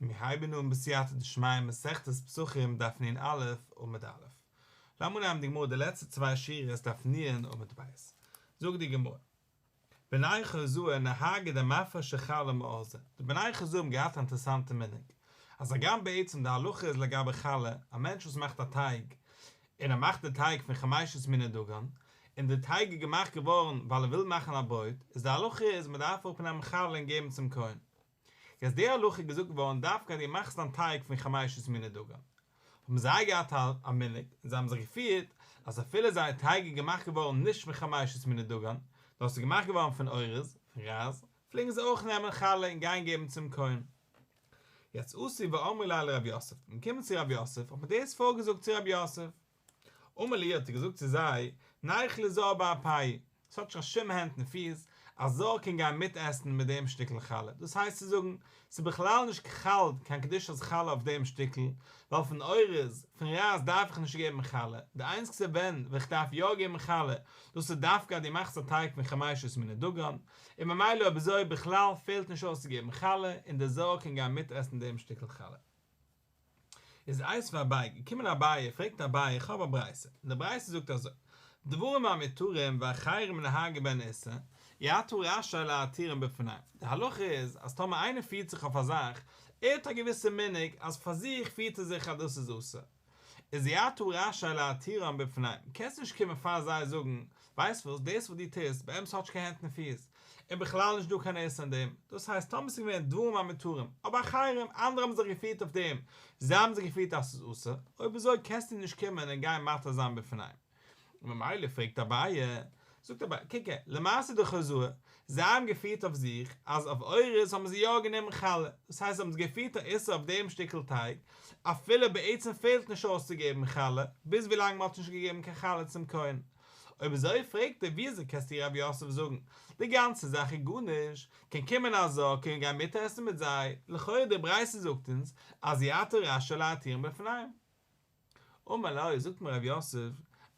מיר הייבן אן בסייעתא דשמיא מסכת פסחים דף נ"א עמוד א'. לאמיר נעמען די גמרא די לעצטע צוויי שורות דף נ' עמוד ב'. זאגט די גמרא, בני חוזאי נהגי דמפרשי חלה מארזא, די בני חוזאי האבן געהאט א אינטערעסאנטע מנהג, אז הגם בעצם די הלכה איז לגבי חלה, א מענטש וואס מאכט א טייג, און ער מאכט די טייג פון חמשת מיני דגן, און די טייג איז געמאכט געווארן ווייל ער וויל מאכן א ברויט, איז די הלכה איז מען דארף אפנעמען חלה און געבן צום כהן. איז די הלכה געזאגט געווארן דווקא אז דו מאכסט דיין טייג פון חמשת מיני דגן. האבן זיי געהאט א מנהג און זיי האבן זיך געפירט אז אפילו זייער טייג איז געמאכט געווארן נישט פון חמשת מיני דגן, נאר עס איז געמאכט געווארן פון אורז, פון רייז, פלעגן זיי אויך נעמען חלה און גיין געבן צום כהן. יעצט אתו ואמרו ליה לרב יוסף, מען קומט צו רב יוסף, האט מען דאס פארגעזאגט צו רב יוסף. אמר להו האט ער געזאגט צו זיי, ניכלה זר באפייהו, עס האט נישט קיין שום הענט און פיס, א זר קען גיין מיטעסן מיט דעם שטיקל חלה, דאס הייסט צו זאגן, ס'איז בכלל נישט חל קיין קדושת חלה אויף דעם שטיקל, ווייל פון אורז, פון רייז דארף איך נישט געבן חלה, די איינציגסטע ווען ווען כ'דארף יא געבן חלה, דאס איז דווקא אז דו מאכסט א טייג פון חמשת מיני דגן, און ממילא אויב אזוי בכלל פעלט נישט אויס צו געבן חלה, און דער זר קען גיין מיטעסן דעם שטיקל חלה. איז איתיביה אביי, געקומען אביי, פרעגט אביי, איך האב א ברייתא, און די ברייתא זאגט אזוי, דברים המותרים ואחרים נהגו בהן איסור, אי אתה רשאי להתירם בפניהם, די הלכה איז אז טאמער איינער פירט זיך אויף א זאך, ער האט א געוויסע מנהג אז פאר זיך פירט ער זיך אז דאס איז אסור, איז אי אתה רשאי להתירם בפניהם, קענסט נישט קומען פאר זיי זאגן, ווייסט וואס, דאס וואס דו טוסט, באמת האט נישט קיין הענט און פיס, און בכלל נישט דא קיין איסור אין דעם, דאס הייסט טאמער ס'איז געווען דברים המותרים, אבער אחרים, אנדערע האבן זיך געפירט אויף דעם, זיי האבן זיך געפירט אז ס'איז אסור, אויב אזוי קענסטו נישט קומען און גיין מתיר זיין בפניהם. און ממילא פרעגט אביי, זאגט אביי, קוק הער, למעשה די חוזאי, זיי האבן געפירט אויף זיך אז אויף אורז האבן זיי יא גענומען חלה, דאס הייסט זיי האבן געפירט א איסור אויף דעם שטיקל טייג, אפילו בעצם פעלט נישט אויס צו געבן חלה, ביז ווילאנג מ'האט נישט געגעבן קיין חלה צום כהן. אויב אזוי פרעגט ער וויאזוי קענסטו רב יוסף זאגן די גאנצע זאך איז גארנישט, קען קומען א זר קען גיין מיטעסן מיט זיי, לכאורה די ברייתא זאגט אונז אז אי אתה רשאי להתירם בפניהם. אמר ליה זאגט אים רב יוסף,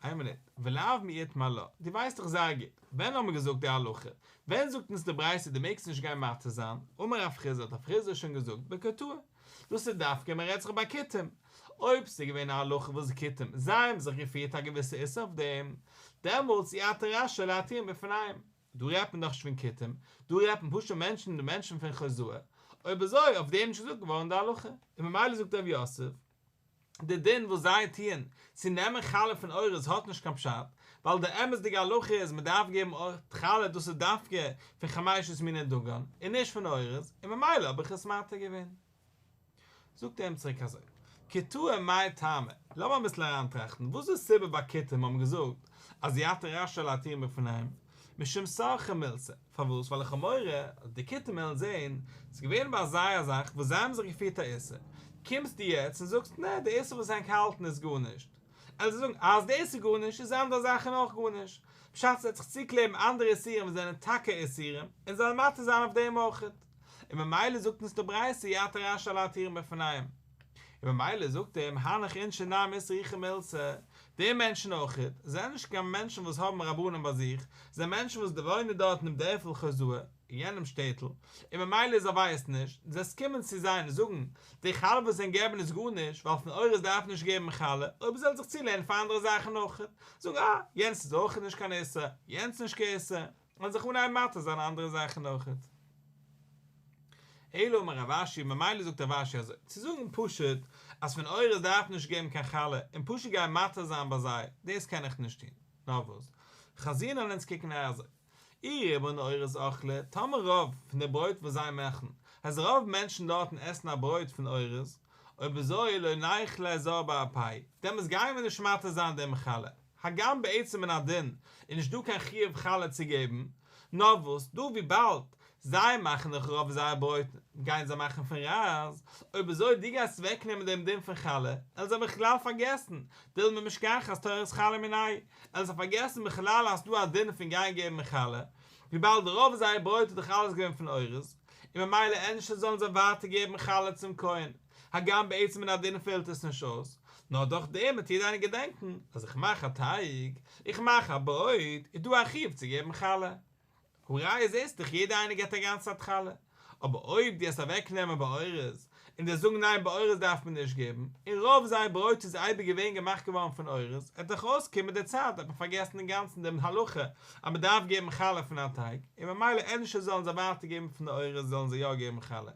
איין מינוט, ולאו מי איתמר עלה, דו ווייסט דאך זייער גוט, ווען האט מען געזאגט די הלכה, ווען זאגט אונז די ברייתא דו מעגסט נישט גיין מתיר זיין, אמר רב חסדא האט רב חסדא שוין געזאגט בכותאי, דאס איז דווקא מען רעדט זיך ביי כותים, אויב ס'איז געווען א הלכה וואס די כותים זיי האבן זיך געפירט א געוויסע איסור אויף דעם, דעמאלטס אי אתה רשאי להתירם בפניהם. דא רעדט מען דאך נישט פון כותים, דא רעדט מען פשוט מענטשן די מענטשן פון חוזאי, אויב אזוי אויף דעם איז נישט געזאגט געווארן די הלכה, און ממילא זאגט רב יוסף, די דין וואס זיי טוען צו נעמען חלה פון אורז האט נישט קיין פשט, ווייל די אמת'דיגע הלכה איז מען דארף געבן חלה דאס איז דווקא פון חמשת מיני דגן און נישט פון אורז, און ממילא האב איך עס מתיר געווען. זאגט ער אים צוריק אזוי, כותאי מאי טעמא, לאמיר אביסל אריינטראכטן, וואס איז די סיבה ביי כותים האבן געזאגט אז אי אתה רשאי להתירם בפניהם, משום סרכי מילתא, פארוואס? ווייל איך האב מורא אז די כותים וועלן זען, ס'איז געווען ביי זיי א זאך וואס זיי האבן זיך געפירט א איסור, קומסטו יעצט און זאגסט נע, די איסור וואס ענק האלטן איז גארנישט, וועלן זיי זאגן אז דאס איז גארנישט איז אנדערע זאכן אויך גארנישט, פשט ס'וועט זיך צוקלעבן אנדערע איסורים וואס זענען טאקע איסורים, און זיי וועלן מתיר זיין אויף דעם אויכעט, און ממילא זאגט אונז די ברייתא אי אתה רשאי להתירם בפניהם. און ממילא זאגט ער אים הנך אינשי נמי סריכי מילתא, די מענטשן אויכעט, זענען נישט קיין מענטשן וואס האבן רבנים ביי זיך, זענען מענטשן וואס וואוינען דארט אינעם דערפל חוזאי, אין יענעם שטעטל, און ממילא זיי ווייסן נישט, דו וועסט קומען צו זיי און זאגן, די חלה וואס ענק געבן איז גארנישט, ווייל פון אורז דארף מען נישט געבן חלה, אויב זיי וועלן זיך צולערנען פאר אנדערע זאכן אויכעט, זאגן אה, יענץ איז אויכעט נישט קיין איסור, יענץ נישט קיין איסור, און זיך אנהייבן מתיר זיין אנדערע זאכן אויכעט. אלא אמר רב אשי, ממילא זאגט רב אשי אזוי, צו זאגן פשוט אז פון אורז דארף מען נישט געבן קיין חלה, און פשוט גיין מתיר זיין ביי זיי, דאס קען איך נישט טון. נאר וואס? חזינן אונז קוקן אהער אזוי. אי רובן אורז אכלי, טאמער רוב פון די ברויט וואס זיי מאכן, אז רוב מענטשן דארטן עסן א ברויט פון אורז, אויב אזוי לא ניכלה זר באפייהו, דעמאלטס גייען מיר נישט מתיר זיין דעם חלה, הגם בעצם מן הדין איז נישט דא קיין חיוב חלה צו געבן, נאר וואס דא וויבאלד זיי מאכן דאך רוב זייער ברויט גייען זיי מאכן פון רייז, אויב אזוי דו גייסט אוועק נעמען דעם דין פון חלה, וועלן זיי בכלל פארגעסן, דילמא משכחת תורת חלה מינייהו, וועלן זיי פארגעסן בכלל אז ס'דא א דין פון גיין געבן חלה, וויבאלד רוב זייער ברויט איז דאך אלעס געווען פון אורז, און ממילא ענדערש זאלן זיי ווייטער געבן חלה צום כהן, הגם בעצם מן הדין פעלט עס נישט אויס, נאר דורך דעם וועט יעדער איינער געדענקן אז איך מאך א טייג, איך מאך א ברויט, איז דא א חיוב צו געבן חלה. הראיה זעסט דאך יעדער איינער געבט א גאנצע צייט חלה. אבער אויב דו וועסט אוועק נעמען ביי אורז, און דו וועסט זאגן ניין ביי אורז דארף מען נישט געבן, און רוב זייער ברויט איז אייביג געווען געמאכט געווארן פון אורז, עט דאך אויסקומען מיט די צייט וועט מען פארגעסן אינגאנצן דעם הלכה אז מען דארף געבן חלה פון א טייג, און ממילא ענדערש זאלן זיי ווייטער געבן פון די אורז זאלן זיי יא געבן חלה.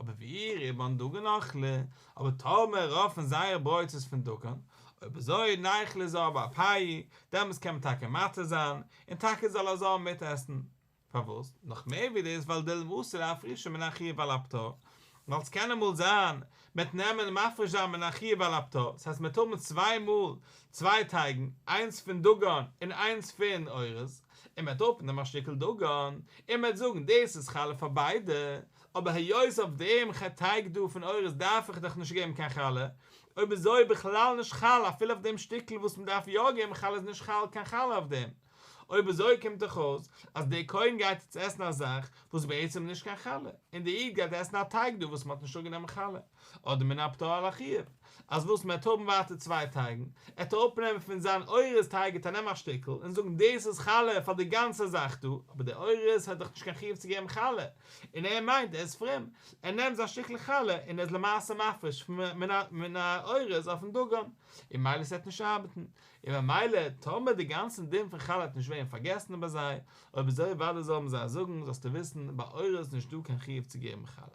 אבער ואי רובן דגן אכלי, אבער טאמער רוב פון זייער ברויט איז פון דגן, אויב אזוי ניכלה זר באפייהו, דעמאלטס קען מען טאקע מתיר זיין, און טאקע זאל א זר מיטעסן. פארוואס? נאך מער ווי דאס ווייל דילמא אתי לאפרושי מן החיוב על הפטור, ווייל ס'קען אמאל זיין מ'עט נעמען מפריש זיין מן החיוב על הפטור, ס'הייסט מ'עט האבן צוויי מאל צוויי טייגן, איינס פון דגן און איינס פון אורז, און מ'עט אפנעמען א שטיקל דגן, און מ'עט זאגן דאס איז חלה פאר ביידע, אבער היות אויף דעם טייג דא פון אורז דארף איך דאך נישט געבן קיין חלה, אויב אזוי בכלל נישט חל אפילו אויף דעם שטיקל וואס מ'דארף יא געבן חלה איז נישט חל קיין חלה אויף דעם. אויב אזוי קומט דאך אויס אז דער כהן גייט יעצט עסן א זאך וואס בעצם איז נישט קיין חלה, און דער איד גייט עסן א טייג דא וואס מען האט נישט אפגענומען חלה, אדער מן הפטור על החיוב, אז וואס מען וועט האבן ווייטער צוויי טייגן, עט ער אפנעמען פון זיין אורז טייג עט ער נעמען א שטיקל און זאגן דאס איז חלה פאר די גאנצע זאך דא, אבער דער אורז האט דאך נישט קיין חיוב צו געבן חלה, און ער מיינט ער איז פרום, ער נעמט זיין שטיקל חלה און ער איז למעשה מפריש מן האורז אויפן דגן, און ממילא ס'וועט נישט ארבעטן, און ממילא טאמער די גאנצן דין פון חלה וועט נישט ווערן פארגעסן ביי זיי, אויב אזוי אוודאי זאל מען זיי זאגן, זאלסטו וויסן, ביי אורז איז נישט דא קיין חיוב צו געבן חלה.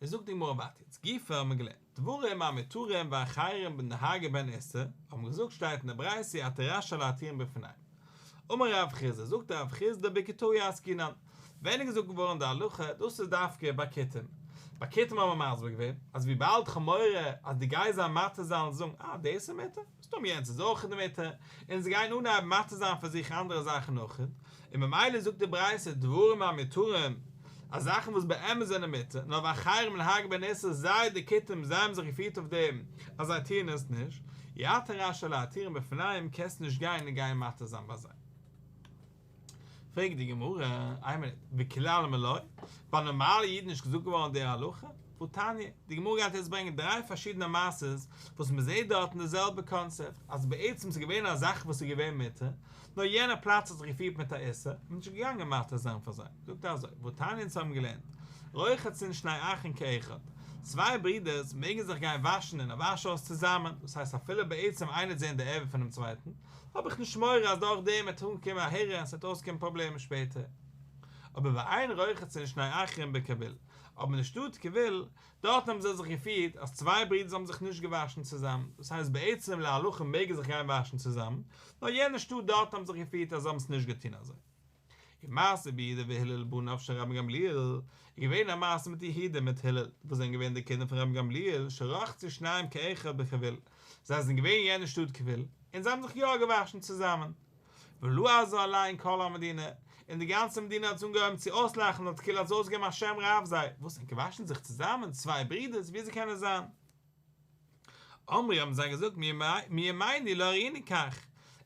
איז זאגט די גמרא ווייטער, יעצט גופא האבן מיר געלערנט, דברים המותרים ואחרים נהגו בהן איסור, האבן מיר געזאגט שטייט אין די ברייתא יתיר רש"י להתירן בפניהם. אמר רב חסדא, זאגט רב חסדא בכותאי עסקינן, ווען איז געזאגט געווארן די הלכה, דאס איז דווקא ביי כותים. ביי כותים האבן מיר מסביר געווען, אז וויבאלד כ'האב מורא אז דו גייסט זיי מתיר זיין און זאגן, אה, דאס איז מותר, מסתמא יענץ איז אויך מותר, און זיי גייען אנהייבן מתיר זיין פאר זיך אנדערע זאכן אויך, און ממילא זאגט די ברייתא דברים המותרים, אז זאכן וואס באמת זענען מותר, נאר ואחרים נהגו בהן איסור, זיי די כותים זיי האבן זיך געפירט אויף דעם אז זיי טוען עס נישט, יתיר רש"י להתירן בפניהם קענסט נישט גיין און גיין מתיר זיין ביי זיי. פרעגט די גמרא, איין מינוט, וכולי עלמא לא? ביי נארמאלע אידן נישט געזאגט געווארן די הלכה? והתניא, די גמרא גייט יעצט ברענגען דריי פארשידענע מעשות וואס מען זעט דארטן די זעלבע קאנצעפט, אז בעצם ס'איז געווען א זאך וואס איז געווען מותר, נאר יענע פלאץ האט זיך געפירט מיט א איסור, און מ'איז נישט געגאנגען מתיר זיין פאר זיי. זאגט ער אזוי, והתניא אונז האבן געלערנט, רוחצין שני אחין כאחד, צוויי ברידערס מעגן זיך גיין וואשן אין א וואש הויז צוזאמען, דאס הייסט אפילו בעצם איינער וועט זען די ערווה פונעם צווייטן, האב איך נישט מורא אז דורך דעם וועט אנקומען א הרהור און ס'וועט אויסקומען פראבלעמען שפעטער. אבער ואין רוחצין שני אחין בכבול, אבער אין די שטאט כבול, דארט האבן זיי זיך געפירט אז צוויי ברידערס האבן זיך נישט געוואשן צוזאמען, דאס הייסט בעצם להלכה מעגן זיך גיין וואשן צוזאמען, נאר יענע שטאט דארט האבן זיך געפירט אז זיי האבן עס נישט געטון אזוי. ומעשה ביהודה והלל בניו של רבן גמליאל, איז געווען א מעשה מיט יהודה מיט הלל, וואס זענען געווען די קינדער פון רבן גמליאל, שרחצו שניהם כאחד בכבול, זיי זענען געווען אין יענע שטאט כבול, און זיי האבן זיך יא געוואשן צוזאמען. ולעזה עליהן כל המדינה, און די גאנצע מדינה האט זיי אנגעהויבן צו אויסלאכן האט כאילו האט אויסגעגעבן א שם רע אויף זיי, וואס ענק וואשן זיך צוזאמען, צוויי ברידערס, וויאזוי קען עס זיין? אמרו האבן זיי געזאגט מימינו לא ראינו כך,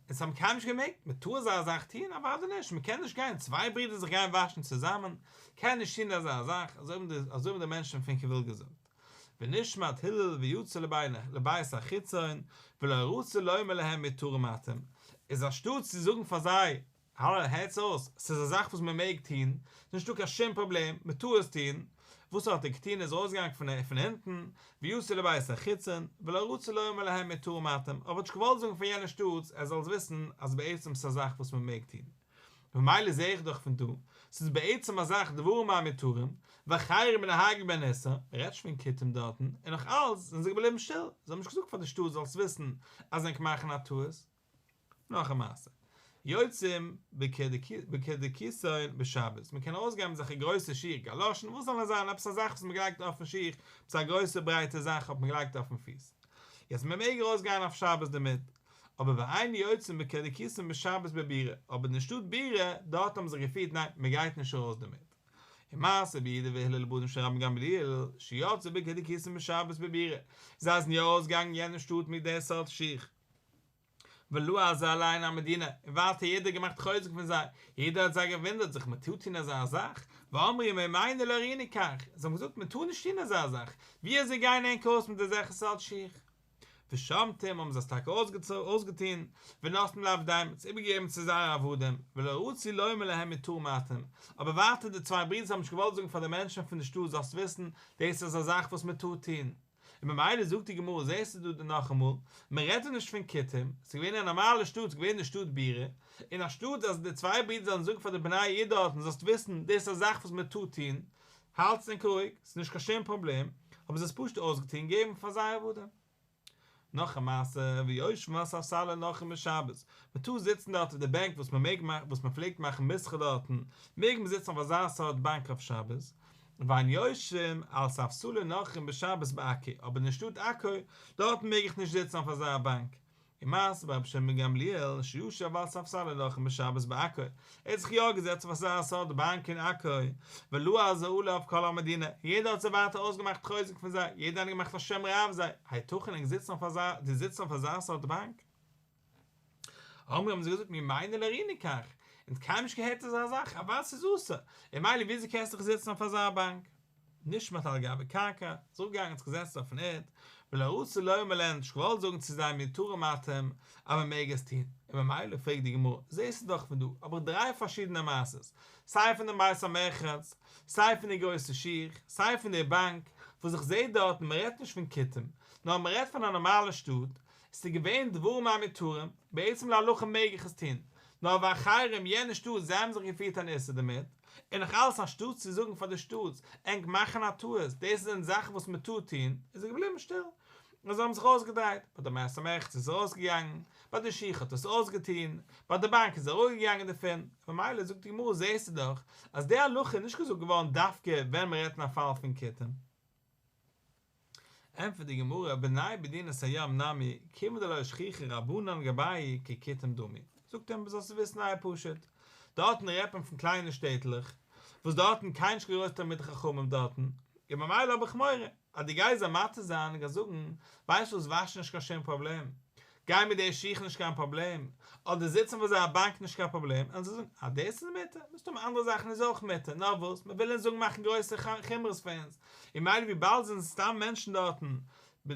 אונז האבן קיינמאל נישט געמעגט, מען טאר אזא זאך טון? אוודאי נישט, מען קען נישט גיין, צוויי ברידער זיך גיין וואשן צוזאמען, קען נישט טון אזא זאך, אזוי האבן די מענטשן פון כבול געזאגט. ונשמט הלל ויצא לבית החיצון ולא רצה לומר להם מותרים אתם, איז אנשטאט צו זאגן פאר זיי, האלא הערטס אויס, ס'איז א זאך וואס מען מעג טון, ס'איז נישטא קיין שום פראבלעם, מען טאר עס טון, וואס האט ער געטון, ער איז ארויסגעגאנגען פון הינטן, ויצא לבית החיצון, ולא רצה לומר להם מותרים אתם, ער האט נישט געוואלט זאגן פאר יענע שטאט, ער זאל עס וויסן אז בעצם ס'איז א זאך וואס מען מעג טון. ממילא זעה איך דאך פון דא, ס'איז בעצם א זאך דברים המותרים, ואחרים נהגו בהן איסור, מ'רעדט נישט פון כותים דארטן, און נאך אלץ זענען זיי געבליבן שטיל, זיי האבן נישט געזאגט פאר די שטאט זאלסט וויסן אז ענק מאכן א טעות. נאך א מעשה. יוצאים בקרדקיסון בשבת, מ'קען ארויסגיין מיט אזעלכע גרויסע שיך, גאלאשן, וואס זאל עס זיין, עפעס א זאך וואס מ'געלייגט אויפן שיך, עפעס א גרויסע ברייטע זאך האט מען געלייגט אויפן פיס. יעצט מ'מעג ארויסגיין אויף שבת דערמיט, אבער ואין יוצאים בקרדקיסון בשבת בבירה, אבער אין די שטאט בירה, דארט האבן זיך געפירט ניין, מען גייט נישט ארויס דערמיט. ומעשה ביהודה והלל בנים של רבן גמליאל, שיצאו בקרדקיסון בשבת בבירה, זיי זענען יא ארויסגעגאנגען אין יענע שטאט מיט די סארט שיך. ולעזה עליהן המדינה, און ווייטער יעדער האט געמאכט חוזק פון זיי, יעדער האט זיי געוואונדערט זיך מען טאר טון אזא זאך, ואמרו מימינו לא ראינו כך, זיי האבן געזאגט מען טאר נישט טון אזא זאך, ווי אזוי גייען ענק ארויס מיט אזעלכע סארט שיך? ושמטום האבן זיי עס טאקע אויסגעטון, ונתנום לעבדיהם, עס איבערגעגעבן צו זייערע עבדים, ולא רצו לומר להם מותרים אתם, אבער ווייטער די צוויי ברידערס האבן נישט געוואלט זאגן פאר די מענטשן פון די שטאט זאלסט וויסן, דאס איז א זאך וואס מען טאר טון. און ממילא זאגט די גמרא זעסטו דא נאכאמאל, מען רעדט דא נישט פון כותים, עס איז געווען א נארמאלע שטאט, עס איז געווען די שטאט בירה, און אנשטאט אז די צוויי ברידער זאלן זאגן פאר די בני העיר דארטן זאלסט וויסן, דאס איז א זאך וואס מען טאר טון, האלטס ענק רואיג, ס'איז נישט קיין שום פראבלעם, האבן זיי עס פשוט אויסגעטון און געגעבן פאר זייער עבדים. נאך א מעשה, ויושבים על ספסלי נכרים בשבת, מען טאר זיצן דארט אויף די בענק וואס מען מעג מאכן, וואס מען פלעגט מאכן מסחר דארטן, מעג מען זיצן אויף אזא סארט באנק אויף שבת, ואין יושבים על ספסלי נכרים בשבת בעכו, אבער אין די שטאט עכו, דארטן מעג איך נישט זיצן אויף אזא באנק, ומעשה ברבי שמעון בן גמליאל שישב על ספסלי נכרים בשבת בעכו, ער האט זיך יא געזעצט אויף אזא סארט באנק אין עכו, ולעזה עליו כל המדינה, יעדער האט זיי ווייטער אויסגעמאכט חוזק פון זיי, יעדער האט געמאכט א שם רע אויף זיי, היתכן ענק זיצן אויף אזא, דו זיצט אויף אזא סארט באנק? אמרו האבן זיי געזאגט מימינו לא ראינו כך, אונז קיינמאל נישט געהערט אזא זאך, אוודאי ס'איז אסור, און מילא וויאזוי קענסטו דיך זיצן אויף אזא באנק? נשמט על גבי קרקע, איז אראפגעגאנגען און זיך געזעצט אויפן ערד, ולא רצה לומר להן, נישט געוואלט זאגן צו זיי מותרים אתם, אז מען מעג עס טון, און ממילא פרעגט די גמרא, זעסטו דאך פון דא, האב איך דריי פארשידענע מעשות, סיי פון דעם בית המרחץ, סיי פון די גרויסע שיך, סיי פון די באנק, וואס איך זעה דארטן, מען רעדט נישט פון כותים, נאר מען רעדט פון א נארמאלע שטאט, עס איז געווען דברים המותרים, בעצם להלכה מעג איך עס טון, נאר ואחרים יענע שטאט זיי האבן זיך געפירט אן איסור דערמיט, און נאך אלעס אנשטאט צו זאגן פאר די שטאט, ענק מאכן א טעות, דאס זענען זאכן וואס מען טאר טון, איז ער געבליבן שטיל, און זיי האבן זיך אויסגעדרייט, ביי די בית המרחץ איז ער ארויסגעגאנגען, ביי די שיך האט ער עס אויסגעטון, ביי די באנק איז ער אראפגעגאנגען דערפון, ממילא זאגט די גמרא זעסטו דאך אז די הלכה איז נישט געזאגט געווארן דווקא ווען מען רעדט אין א פאל פון כותים. ענטפערט די גמרא, בני מדינת הים נמי, כיוון דלא שכיחי רבנן גבייהו ככותים דמו. זאגט אים, זאלסטו וויסן זייער פשוט, דארטן רעדט מען פון קליינע שטעטלעך, וואס דארטן קיין נישט גרויסע תלמידי חכמים דארטן, און ממילא האב איך מורא, אז דו גייסט זיי מתיר זיין און גייסט זאגן, ווייסט וואס וואשן נישט קיין שום פראבלעם, גיין מיט די שיך נישט קיין פראבלעם, אדער זיצן אויף אזא באנק נישט קיין פראבלעם, און זיי זאגן אז דאס איז מותר, מסתמא אנדערע זאכן איז אויך מותר, נאר וואס, מען וויל אונז זאגן מאכן גרויסע חומרות פאר אונז, און מילא וויבאלד זענען סתם מענטשן דארטן,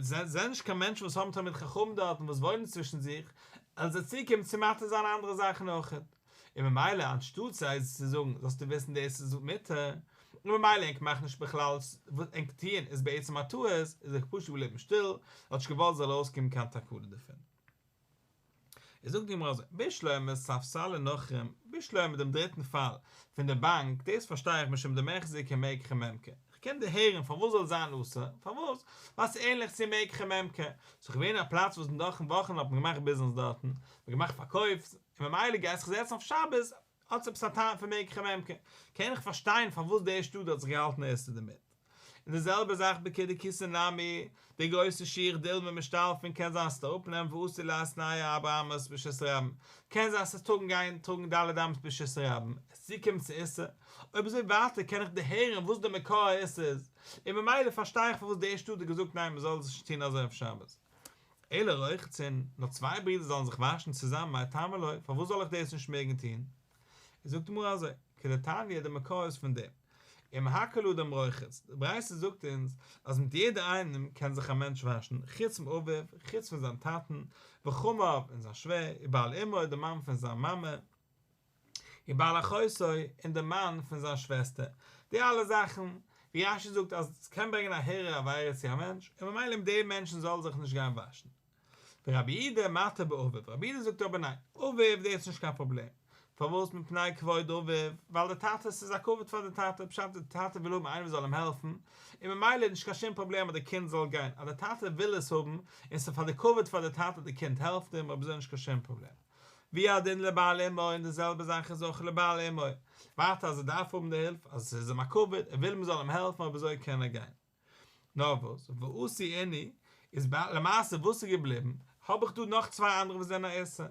זענען נישט קיין מענטשן וואס האבן תלמידי חכמים דארטן וואס וואוינען צווישן זיך, וועלן זיי צוקומען צו מתיר זיין אנדערע זאכן אויכעט. און ממילא אנשטאט זיי צו זאגן זאלסטו וויסן דאס איז מותר, און ממילא ענק מאכן נישט בכלל וואס ענק טוען איז בעצם א טעות, איז ער פשוט געבליבן שטיל, ער האט נישט געוואלט זאל ארויסקומען קיין תקלה דערפון. איז זאגט די גמרא אזוי, בשלמא ספסלי נכרים, בשלמא דעם דריטן פאל פון די באנק, דאס פארשטיי איך משום דמיחזי כמקח וממכר, איך קען דערהערן פארוואס זאל זיין אסור, פארוואס? ווייל ס'איז ענליך צו מקח וממכר, ס'איז געווען א פלאץ וואס אינדערנאכן וואכן האט מען געמאכט ביזנעס דארטן, מ'האט געמאכט פארקויפס, און ממילא גייסט זיך זעצן אויף שבת, האט עס עפעס א טעם פון מקח וממכר, קען איך פארשטיין פארוואס די שטאט האט זיך געהאלטן איסור דערמיט. און די זעלבע זאך בכדי כותים נמי, די גרויסע שיך דילמא משתלפין קען זיין ס'וועט אראפנעמען ואתי לאיתויינהו ארבע אמות ברשות הרבים, קען זיין ס'וועט טראגן גיין טראגן ד' אמות ברשות הרבים, עס צוקומען צו איסור, אויב אזוי ווייטער קען איך דערהערן וואס די מקור האיסור איז, און ממילא פארשטיי איך פארוואס די שטאט האט געזאגט ניין מ'זאל עס נישט טון אזוי אויף שבת. אלא רוחצין, נאר צוויי ברידער זאלן זיך וואשן צוזאמען מאי טעמא לא, פארוואס זאל איך דאס נישט מעגן טון? זאגט די גמרא אזוי, כדתניא די מקור איז פון דעם, עם הכל אדם רוחץ, די ברייתא זאגט אונז אז מיט יעדער איינעם קען זיך א מענטש וואשן, חוץ מאביו, חוץ פון זיין טאטן, וחמיו, און זיין שווער, ובעל אמו, די מאן פון זיין מאמע, ובעל אחותו, און די מאן פון זיין שוועסטער, די אלע זאכן, ווי רש"י זאגט אז עס קען ברענגען א הרהור עבירה צו א מענטש, און ממילא מיט די מענטשן זאל ער זיך נישט גיין וואשן. ורבי יהודה מתיר באביו, רבי יהודה זאגט אבער ניין, אביו דאס איז נישט קיין פראבלעם, פארוואס מפני כבוד אביו, ווייל די טאטע, עס איז א כבוד פאר די טאטע, פשט די טאטע וויל האבן איינער וואס זאל אים העלפן, און ממילא איז נישט קיין שום פראבלעם אז די קינד זאל גיין, אז די טאטע וויל עס האבן, און עס איז פאר די כבוד פאר די טאטע די קינד העלפט אים, אויב אזוי נישט קיין שום פראבלעם. והוא הדין לבעל אמו און די זעלבע זאך איז אויך לבעל אמו, ווייטער אז ער דארף האבן די הילף, אז עס איז אים א כבוד, ער וויל מען זאל אים העלפן אויב אזוי קען ער גיין. נאר וואס, ואתו אינהו, איז למעשה וואס איז געבליבן, האב איך דא נאך צוויי אנדערע וואס זענען א איסור,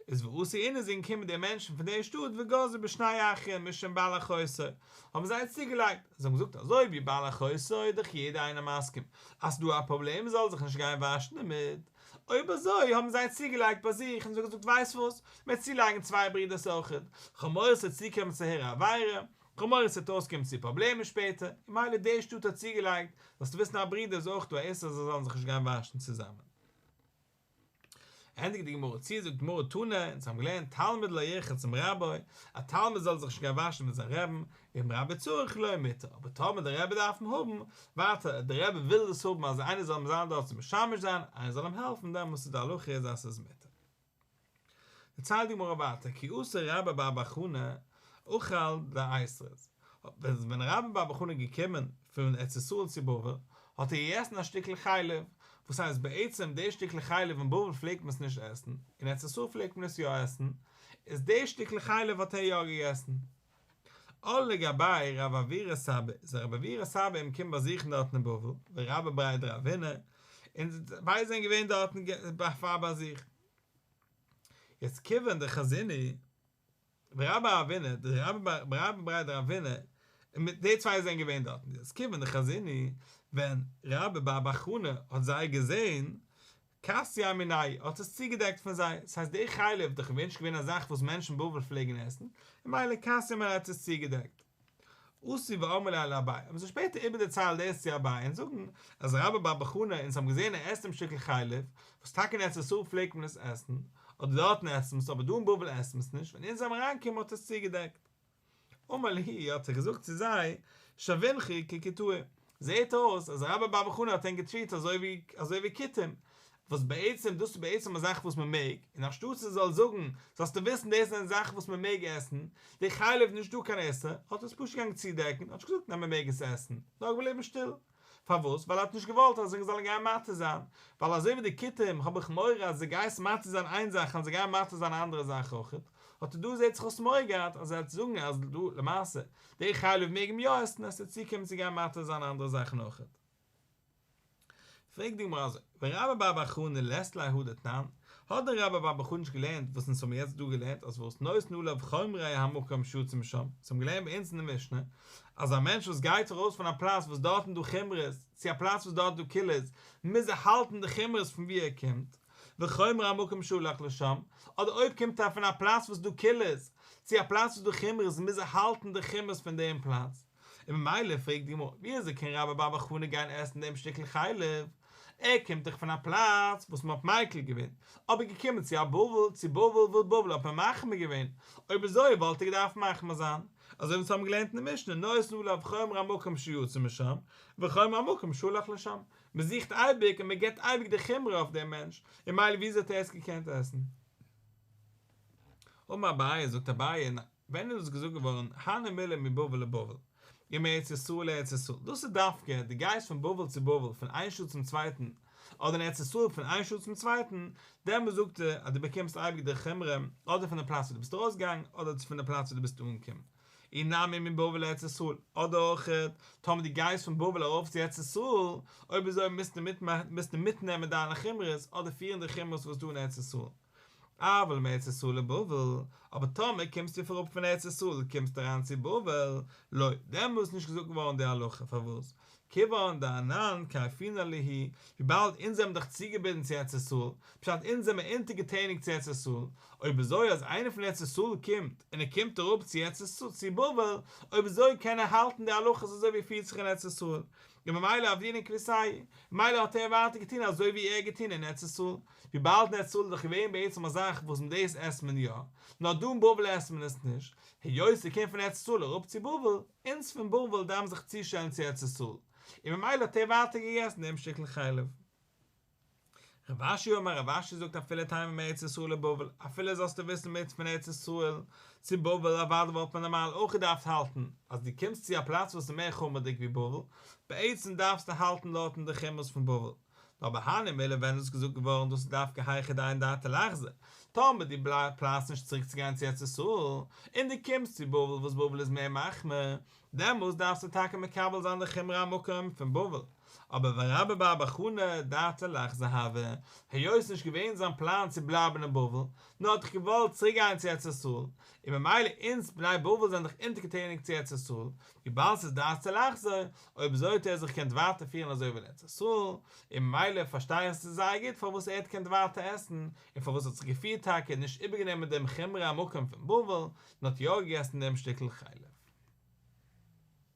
איז ואתו אינהו זענען געקומען די מענטשן פון די שטאט וגזרו בשני אחים משום בעל אחותו, האבן זיי צוגעלייגט, זיי האבן געזאגט אזוי ווי בעל אחותו איז דאך יעדער איינער מסכים אז ס'דא א פראבלעם מ'זאל זיך נישט גיין וואשן דערמיט, אויב אזוי האבן זיי צוגעלייגט ביי זיך און זיי האבן געזאגט ווייסט וואס, מ'וועט צולייגן צוויי ברידערס אויכעט, כ'האב מורא ס'וועט צוקומען צו הרהור עבירה, כ'האב מורא ס'וועט אויסקומען צו פראבלעמען שפעטער, און מילא די שטאט האט צוגעלייגט, זאלסטו וויסן א ברודער איז אויך דא א איסור זיי זאלן זיך נישט גיין וואשן צוזאמען. ענדיגט די גמרא צו, זאגט די גמרא תנא, אונז האבן געלערנט תלמיד לא ירחץ עם רבו, א תלמיד זאל זיך נישט גיין וואשן מיט זיין רעבן, ואם רבו צריך לו מותר, אבער טאמער דער רבי דארף אים האבן, ווייטער, דער רבי וויל דאס האבן אז איינער זאל אים זיין דארט צו משמש זיין, איינער זאל אים העלפן, דעמאלטס איז די הלכה איז אז ס'איז מותר. דערציילט די גמרא ווייטער, כי אתא רבה בר בר חנה אכל דאייתרא, ווען רבה בר בר חנה איז געקומען פון ארץ ישראל צו בבל, האט ער געגעסן א שטיקל חלב, וואס הייסט בעצם די שטיקל חלב אין בבל פלעגט מען עס נישט עסן, אין ארץ ישראל פלעגט מען עס יא עסן, איז די שטיקל חלב האט ער יא געגעסן. על לגביה רב עוירא סבא, איז רב עוירא סבא אים געקומען באזוכן דארטן אין בבל, ורבה בריה דרב הונא, און ביידע זענען געווען דארטן פאר באזוך. יעצט כיוון דחזינהו ורבה רב הונא, די רבה בריה דרב הונא, און מיט די צוויי זענען געווען דארטן, יעצט כיוון דחזינהו, ווען רבה בר בר חנה האט זיי געזען, כסייה מינייהו, האט עס צוגעדעקט פון זיי, ס'הייסט די חלב איז דאך נישט געווען א זאך וואס מענטשן אין בבל פלעגן עסן, און ממילא כסייה מינייהו האט עס צוגעדעקט. אתו ואמרו ליה לאביי, האבן זיי שפעטער איבערדערציילט דאס צו אביי און זאגן אז רבה בר בר חנה אונז האבן געזען ער עסט דעם שטיקל חלב, וואס טאקע אין ארץ ישראל פלעגט מען עס עסן, אדער דארטן עסט מען עס אבער דא אין בבל עסט מען עס נישט, ווען אונז זענען אריינגעקומען האט ער עס צוגעדעקט. אמר להו האט ער געזאגט צו זיי, שוינכו ככותאי, זעהט אויס אז רבה בר בר חנה האט ענק געטריט אזוי ווי אזוי ווי כותים, וואס בעצם דאס איז בעצם א זאך וואס מען מעג, און אנשטאטס ער זאל זאגן זאלסטו וויסן דאס איז א זאך וואס מען מעג עסן, די חלב איז נישט דא קיין איסור, האט ער עס פשוט געגאנגען צודעקן, האט נישט געזאגט אז מען מעג עס עסן, נאר געבליבן שטיל. פארוואס? ווייל ער האט נישט געוואלט אז זיי זאלן גיין מתיר זיין, ווייל אזוי ווי די כותים האב איך מורא אז דו גייסט מתיר זיין איין זאך און זיי גייען מתיר זיין א אנדערע זאך אויכעט, האט ער דא זעט זיך אויס מורא געהאט אז ער וועט זאגן אז דא למעשה די חלב מעג מען יא עסן עס וועט צוקומען צו גיין מתיר זיין אנדערע זאכן אויכעט. פרעגט די גמרא אזוי, ורבה בר בר חנה לית ליה הא דתנן, האט דען רבה בר בר חנה נישט געלערנט וואס אונז האבן יעצט דא געלערנט אז וואס נותן עליו חומרי המקום שיצא משם, אונז האבן געלערנט ביי אונז אין די משנה אז א מענטש וואס גייט ארויס פון א פלאץ וואס דארטן דא חומרות צו א פלאץ וואס דארט דא קולות מוז ער האלטן די חומרות פון וואו ער קומט, וחומרי המקום שהלך לשם, אדער אויב קומט ער פון א פלאץ וואס דא קולות צו א פלאץ וואס דא חומרות מוז ער האלטן די חומרות פון דעם פלאץ. און ממילא פרעגט די גמרא, ווי אזוי קען רבה בר בר חנה גיין עסן דעם שטיקל חלב? ער קומט דאך פון א פלאץ וואס מען האט מיקל געווען, אבער געקומען צו א בבל, צו בבל וואס בבל האט מען מחמיר געווען, אויב אזוי וואלט ער געדארפט מחמיר זיין, אזוי ווי אונז האבן געלערנט אין די משנה, נותן עליו חומרי המקום שיצא משם, וחומרי המקום שהלך לשם, מען זוכט אייביג און מען גיבט אייביג די חומרא אויף דעם מענטש, און ממילא ווי אזוי האט ער עס געקענט עסן? אמר אביי, זאגט אביי, ווען איז דאס געזאגט געווארן, הני מילי מבבל לבבל, ומארץ ישראל לארץ ישראל, דאס איז דווקא, דו גייסט פון בבל צו בבל, פון איין שטאט צום צווייטן, אדער אין ארץ ישראל פון איין שטאט צום צווייטן, דעמאלס זאגט ער אז דו באקומסט אייביג די חומרא, אדער פון די פלאץ וואו דו ביסט ארויסגעגאנגען, אדער פון די פלאץ וואו דו ביסט אנגעקומען. אי נמי מבבל לארץ ישראל, אדער אויך, טאמער דו גייסט פון בבל ארויף צו ארץ ישראל, אויב אזוי מוזטו מיטנעמען דיינע חומרות, אדער פירן די חומרות וואס איז דא אין ארץ ישראל. אבל מארץ ישראל לבבל, אבער טאמער קומסטו אראפ פון ארץ ישראל קומסטו אריין צו בבל, לא, דעמאלס איז נישט געזאגט געווארן די הלכה, פארוואס? כיוון דאנן כייפינן להו, וויבאלד אונז זעמער דאך צוגעבינדן צו ארץ ישראל, פשט אונז זעמער אונטערגעטעניגט צו ארץ ישראל, אויב אזוי אז איינער פון ארץ ישראל קומט און ער קומט אראפ צו ארץ ישראל צו בבל, אויב אזוי קען ער האלטן די הלכות אזוי ווי ער פירט זיך אין ארץ ישראל, און ממילא עבדינן כוותייהו, ממילא האט ער ווייטער געטון אזוי ווי ער האט געטון אין ארץ ישראל, וויבאלד אין ארץ ישראל איז דאך געווען בעצם א זאך וואס מיט דאס עסט מען יא, נאר דא אין בבל עסט מען עס נישט, היות ער קומט פון ארץ ישראל אראפ צו בבל, אונז פון בבל דארף מען זיך צושטעלן צו ארץ ישראל, און ממילא האט ער ווייטער געגעסן דעם שטיקל חלב. רב אשי אמר רב אשי זאגט אפילו תימא מארץ ישראל לבבל, אפילו זאלסטו וויסן מיט פון ארץ ישראל צו בבל אוודאי וואלט מען נארמאל אויך געדארפט האלטן אז דו קומסט צו א פלאץ וואס איז מער חומר'דיג ווי בבל, בעצם דארפסטו האלטן דארטן די חומרות פון בבל. אבער הני מילי ווען איז געזאגט געווארן דאס איז דווקא היכא דאין דעתו לחזור, טאמער דו פלאנסט נישט צוריק צו גיין צו ארץ ישראל, און דו קומסט צו בבל וואס בבל איז מער מחמיר, דעמאלס דארפסטו טאקע מקבל זיין די חומרי המקום פון בבל, אבער ורבה בר בר חנה דעתיה לחזור הוה, היות נישט געווען זיין פלאן צו בלייבן אין בבל, נאר האט דאך געוואלט צוריק גיין צו ארץ ישראל, און ממילא אונז בני בבל זענען דאך אונטערגעטעניגט צו ארץ ישראל, וויבאלד ס'איז דעתו לחזור, אויב אזוי האט ער זיך געקענט ווייטער פירן אזוי ווי אין ארץ ישראל, און ממילא פארשטיי איך זייער גוט פארוואס ער האט געקענט ווייטער עסן, און פארוואס ער האט זיך געפירט טאקע נישט איבערגענומען דעם חומרי המקום פון בבל, נאר האט יא געגעסן דעם שטיקל חלב.